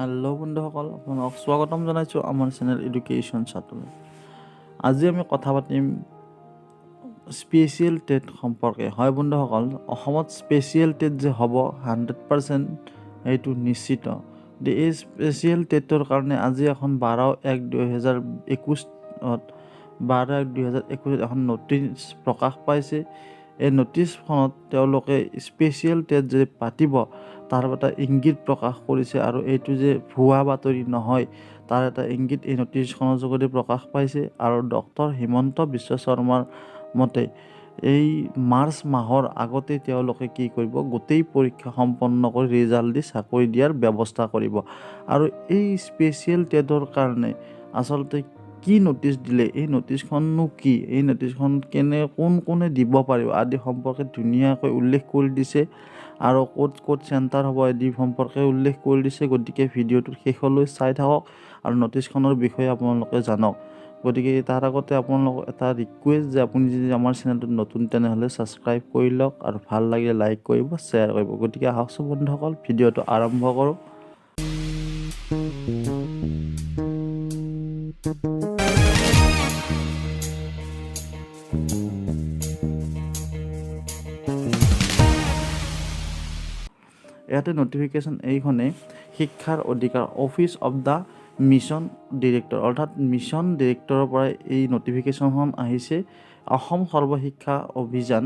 Hello' বন্ধুসকল, আপোনালোকক স্বাগতম জনাইছোঁ আমাৰ চেনেল এডুকেশ্যন চাটলৈ। আজি আমি কথা পাতিম স্পেচিয়েল টেট সম্পৰ্কে। হয় বন্ধুসকল, অসমত স্পেচিয়েল টেট যে হ'ব 100% এইটো নিশ্চিত। এই স্পেচিয়েল টেটৰ কাৰণে আজি এখন 12/1/2021ত 12/1/2021ত এখন নটিচ প্ৰকাশ পাইছে। এই নটিচখনত তেওঁলোকে স্পেচিয়েল টেট যে পাতিব তাৰ এটা ইংগিত প্ৰকাশ কৰিছে আৰু এইটো যে ভুৱা বাতৰি নহয় তাৰ এটা ইংগিত এই নটিচখনৰ যোগেদি প্ৰকাশ পাইছে। আৰু ডক্টৰ হিমন্ত বিশ্ব শৰ্মাৰ মতে এই মাৰ্চ মাহৰ আগতে তেওঁলোকে কি কৰিব, গোটেই পৰীক্ষা সম্পন্ন কৰি ৰিজাল্ট দি চাকৰি দিয়াৰ ব্যৱস্থা কৰিব। আৰু এই স্পেচিয়েল টেটৰ কাৰণে আচলতে কি নটিচ দিলে, এই নটিচখননো কি, এই নটিচখন কেনে কোন কোনে দিব পাৰিব আদি সম্পৰ্কে ধুনীয়াকৈ উল্লেখ কৰি দিছে আৰু ক'ত ক'ত চেণ্টাৰ হ'ব আদি সম্পৰ্কে উল্লেখ কৰি দিছে। গতিকে ভিডিঅ'টোৰ শেষলৈ চাই থাকক আৰু নটিচখনৰ বিষয়ে আপোনালোকে জানক। গতিকে তাৰ আগতে আপোনালোকক এটা ৰিকুৱেষ্ট যে আপুনি যদি আমাৰ চেনেলটোত নতুন তেনেহ'লে ছাবস্ক্ৰাইব কৰি লওক আৰু ভাল লাগিলে লাইক কৰিব, শ্বেয়াৰ কৰিব। গতিকে আহকচোন বন্ধুসকল, ভিডিঅ'টো আৰম্ভ কৰোঁ। ইয়াতে নটিফিকেশ্যন এইখনে শিক্ষাৰ অধিকাৰ, office of the mission director, অৰ্থাৎ মিছন ডিৰেক্টৰৰ পৰাই এই নটিফিকেশ্যনখন আহিছে। অসম সৰ্বশিক্ষা অভিযান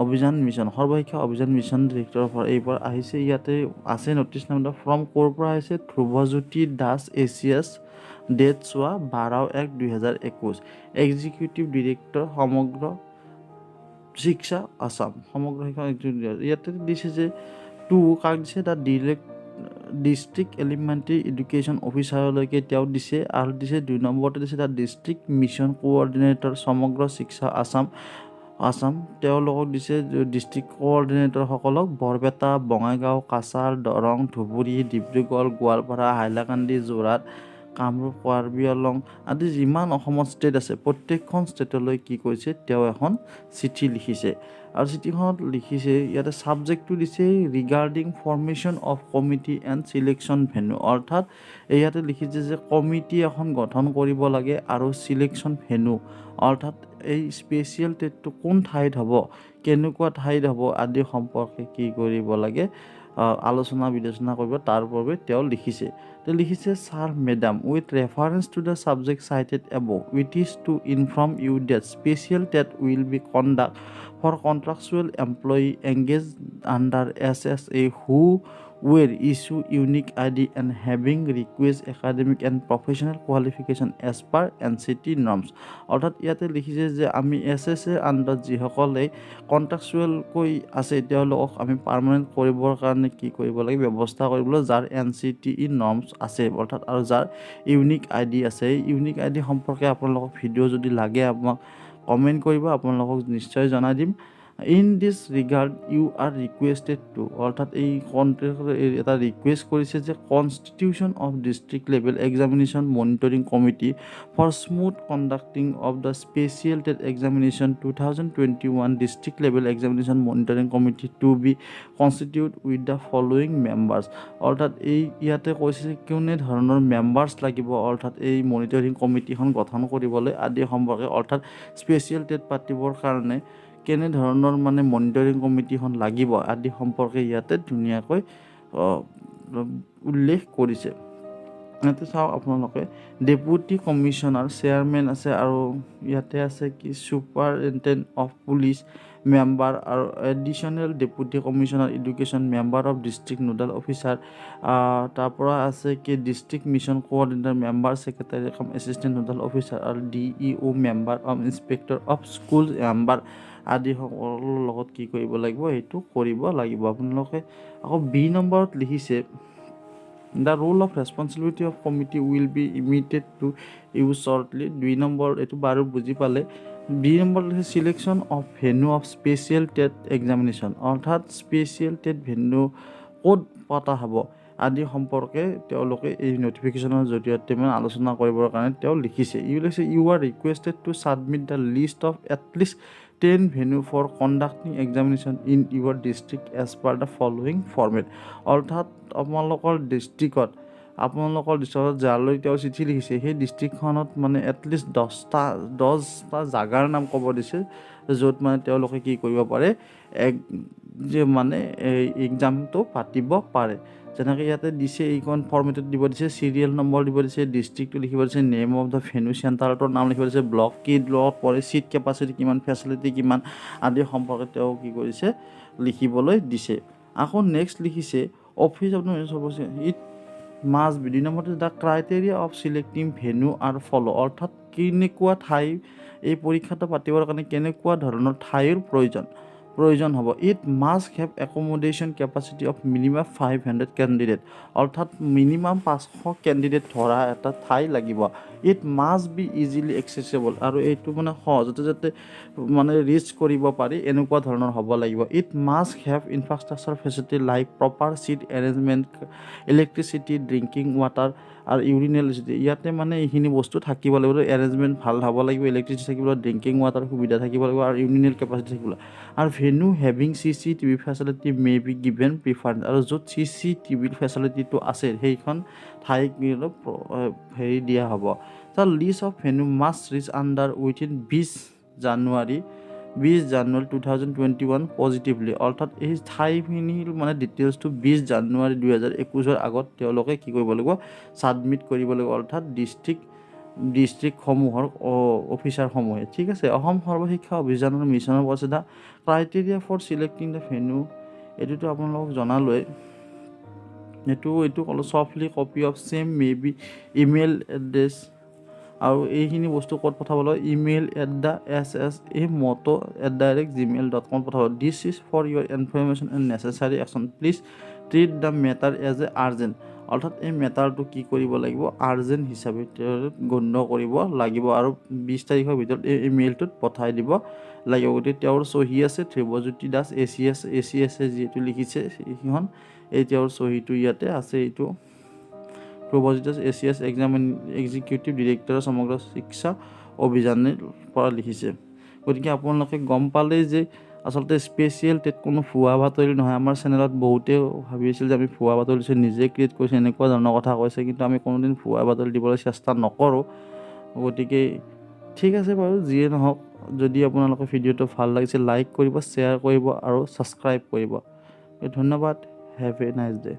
অভিযান মিছন, সৰ্বশিক্ষা অভিযান মিছন ডিৰেক্টৰৰ পৰা এইবাৰ পৰা আহিছে। ইয়াতে আছে নটিচ নাম্বাৰ, ফ্ৰম ক'ৰ পৰা আহিছে, ধ্ৰুৱজ্যোতি দাস এ চি এছ, ডেট চোৱা 12/1/2021, এক্সিকিউটিভ ডিৰেক্টৰ সমগ্ৰ শিক্ষা আছাম, সমগ্ৰ শিক্ষা। ইয়াতে দিছে যে টু কাক দিছে, the district elementary education অফিচাৰলৈকে তেওঁ দিছে। আৰু দিছে 2 নম্বৰতে দিছে the district mission coordinator সমগ্ৰ শিক্ষা আছাম আছাম তেওঁলোকক দিছে। ডিষ্ট্ৰিক্ট কোঅৰ্ডিনেটৰসকলক বৰপেটা, বঙাইগাঁও, কাছাৰ, দৰং, ধুবুৰী, ডিব্ৰুগড়, গোৱালপাৰা, হাইলাকান্দি, যোৰহাট, কামৰূপ, কাৰ্বি আংলং আদি যিমান অসমত ষ্টেট আছে প্ৰত্যেকখন ষ্টেটলৈ কি কৰিছে, তেওঁ এখন চিঠি লিখিছে। আৰু চিঠিখনত লিখিছে, ইয়াতে ছাবজেক্টটো দিছে regarding formation of committee and selection venue. অৰ্থাৎ ইয়াতে লিখিছে যে কমিটি এখন গঠন কৰিব লাগে আৰু চিলেকশ্যন ভেনু, অৰ্থাৎ এই স্পেচিয়েল টেটটো কোন ঠাইত হ'ব, কেনেকুৱা ঠাইত হ'ব আদি সম্পৰ্কে কি কৰিব লাগে, আলোচনা বিলোচনা কৰিব তাৰ বাবে তেওঁ লিখিছে। তেওঁ লিখিছে, "Sir, Madam, with reference to the subject cited above, it is to inform you that special TET will be conduct for contractual employee engage under SSA who were issue unique ID and having requisite academic and professional qualification as per NCTE norms." অৰ্থাৎ ইয়াতে লিখিছে যে আমি S S এৰ আণ্ডাৰত যিসকলে কণ্ট্ৰাকচুৱেলকৈ আছে তেওঁলোকক আমি পাৰ্মানেণ্ট কৰিবৰ কাৰণে কি কৰিব লাগে, ব্যৱস্থা কৰিবলৈ, যাৰ এন চি টি ই নৰ্মছ আছে, অৰ্থাৎ আৰু যাৰ ইউনিক আই ডি আছে। এই ইউনিক আই ডি সম্পৰ্কে আপোনালোকক ভিডিঅ' যদি লাগে আপোনাক কমেণ্ট কৰিব, আপোনালোকক নিশ্চয় জনাই দিম। "In this regard, you are requested to", অৰ্থাৎ এই কণ্ট্ৰেক্ট এটা ৰিকুৱেষ্ট কৰিছে যে constitution of district level examination monitoring committee for smooth conducting of the special TET examination 2021, district level examination monitoring committee to be constitute with the following members. অৰ্থাৎ এই ইয়াতে কৈছে যে কোনে ধৰণৰ মেম্বাৰ্ছ লাগিব, অৰ্থাৎ এই মনিটৰিং কমিটিখন গঠন কৰিবলৈ আদি সম্পৰ্কে, অৰ্থাৎ স্পেচিয়েল টেট পাতিবৰ কাৰণে কেনেধৰণৰ মানে মনিটৰিং কমিটিখন লাগিব আদি সম্পৰ্কে ইয়াতে ধুনীয়াকৈ উল্লেখ কৰিছে। ইয়াতে চাওক আপোনালোকে, ডেপুটি কমিশ্যনাৰ চেয়াৰমেন আছে আৰু ইয়াতে আছে কি ছুপাৰিণ্টেণ্ডেণ্ট অফ পুলিচ মেম্বাৰ আৰু additional deputy commissioner education, member of district nodal officer, তাৰপৰা আছে কি district mission coordinator member, secretary cum assistant nodal officer আৰু DEO member of inspector of school member আদি সকলৰ লগত কি কৰিব লাগিব, সেইটো কৰিব লাগিব আপোনালোকে। আকৌ বি নম্বৰত লিখিছে, "The role of responsibility of committee will be intimated to you shortly." 2 number এইটো বাৰু বুজি পালে। বি নম্বৰত লিখিছে selection of venue of special TET examination, অৰ্থাৎ স্পেচিয়েল টেট ভেনু ক'ত পতা হ'ব আদি সম্পৰ্কে তেওঁলোকে এই নটিফিকেশ্যনৰ জৰিয়তে মানে আলোচনা কৰিবৰ কাৰণে তেওঁ লিখিছে। ইউ লিখিছে, "You are requested to submit the list of at least 10 venue for conducting examination in your district as per the following format." অৰ্থাৎ আপোনালোকৰ ডিষ্ট্ৰিক্টত আপোনালোকৰ ডিষ্ট্ৰিক্টত যালৈ তেওঁ চিঠি লিখিছে সেই ডিষ্ট্ৰিক্টখনত মানে এটলিষ্ট 10টা জাগাৰ নাম ক'ব দিছে, য'ত মানে তেওঁলোকে কি কৰিব পাৰে, এক যে মানে এই এক্সামটো পাতিব পাৰে। যেনেকৈ ইয়াতে দিছে, এইখন ফৰ্মেটত দিব দিছে, চিৰিয়েল নম্বৰ দিব দিছে, ডিষ্ট্ৰিক্টটো লিখিব দিছে, নেম অফ the venue চেণ্টাৰটোৰ নাম লিখিব দিছে, ব্লক কি ব্লকত পৰে, ছিট কেপাচিটি কিমান, ফেচিলিটি কিমান আদি সম্পৰ্কে তেওঁ কি কৰিছে লিখিবলৈ দিছে। আকৌ নেক্সট লিখিছে office of the it must be 2 নম্বৰতে the criteria of selecting venue are follow, অৰ্থাৎ কেনেকুৱা ঠাই এই পৰীক্ষাটো পাতিবৰ কাৰণে কেনেকুৱা ধৰণৰ ঠাইৰ প্ৰয়োজন হ'ব। It must have accommodation capacity of minimum 500 candidate, অৰ্থাৎ মিনিমাম 500 কেণ্ডিডেট ধৰা এটা ঠাই লাগিব। It must be easily accessible, আৰু এইটো মানে সহজতে যাতে মানে ৰিচ কৰিব পাৰি এনেকুৱা ধৰণৰ হ'ব লাগিব। It must have infrastructure facility like proper seat arrangement, electricity, drinking water আৰু ইউৰিনেল। ইয়াতে মানে এইখিনি বস্তু থাকিব লাগিব, এৰেঞ্জমেণ্ট ভাল হ'ব লাগিব, ইলেক্ট্ৰিচিটি থাকিব লাগিব, ড্ৰিংকিং ৱাটাৰ সুবিধা থাকিব লাগিব আৰু ইউৰিনেল কেপাচিটি থাকিব লাগিব। আৰু venue having CCTV facility may be given preference, আৰু য'ত CCTV ফেচিলিটিটো আছে সেইখন ঠাইক হেৰি দিয়া হ'ব। The list of venue must reach under within 20 January 2021 positively, অৰ্থাৎ এই ঠাইখিনিৰ মানে ডিটেইলছটো 20 জানুৱাৰী 2021 আগত তেওঁলোকে কি কৰিব লাগিব, ছাবমিট কৰিব লাগিব, অৰ্থাৎ ডিষ্ট্ৰিক্টসমূহৰ অফিচাৰসমূহে। ঠিক আছে, অসম সৰ্বশিক্ষা অভিযানৰ মিছনৰ কৈছে the criteria for selecting the venue, এইটোতো আপোনালোকক জনালোৱে। এইটো ক'লোঁ softly copy of same may be email address, আৰু এইখিনি বস্তু ক'ত পঠাব লাগিব, email at the ssa motto@gmail.com পঠাব। This is for your information and necessary action, please treat the matter as a urgent, অৰ্থাৎ এই মেটাৰটো কি কৰিব লাগিব, আৰ্জেণ্ট হিচাপে গণ্য কৰিব লাগিব আৰু 20 তাৰিখৰ ভিতৰত এই ইমেইলটোত পঠাই দিব লাগিব। গতিকে তেওঁৰ চহী আছে, ধ্ৰুৱজ্যোতি দাস ACS, ACS এ যিহেতু লিখিছে সেইখন, এই তেওঁৰ চহীটো ইয়াতে আছে। এইটো Dhrubajyoti Das ACS exam executive ডিৰেক্টৰৰ সমগ্ৰ শিক্ষা অভিযানৰ পৰা লিখিছে। গতিকে আপোনালোকে গম পালেই যে আচলতে স্পেচিয়েল টেট কোনো ভুৱা বাতৰি নহয়। আমাৰ চেনেলত বহুতে ভাবি আছিল যে আমি ভুৱা বাতৰি দিছোঁ, নিজে ক্ৰিয়েট কৰিছোঁ, এনেকুৱা ধৰণৰ কথা কৈছে, কিন্তু আমি কোনোদিন ভুৱা বাতৰি দিবলৈ চেষ্টা নকৰোঁ। গতিকে ঠিক আছে বাৰু, যিয়ে নহওক, যদি আপোনালোকৰ ভিডিঅ'টো ভাল লাগিছে লাইক কৰিব, শ্বেয়াৰ কৰিব আৰু ছাবস্ক্ৰাইব কৰিব। ধন্যবাদ, have a nice day.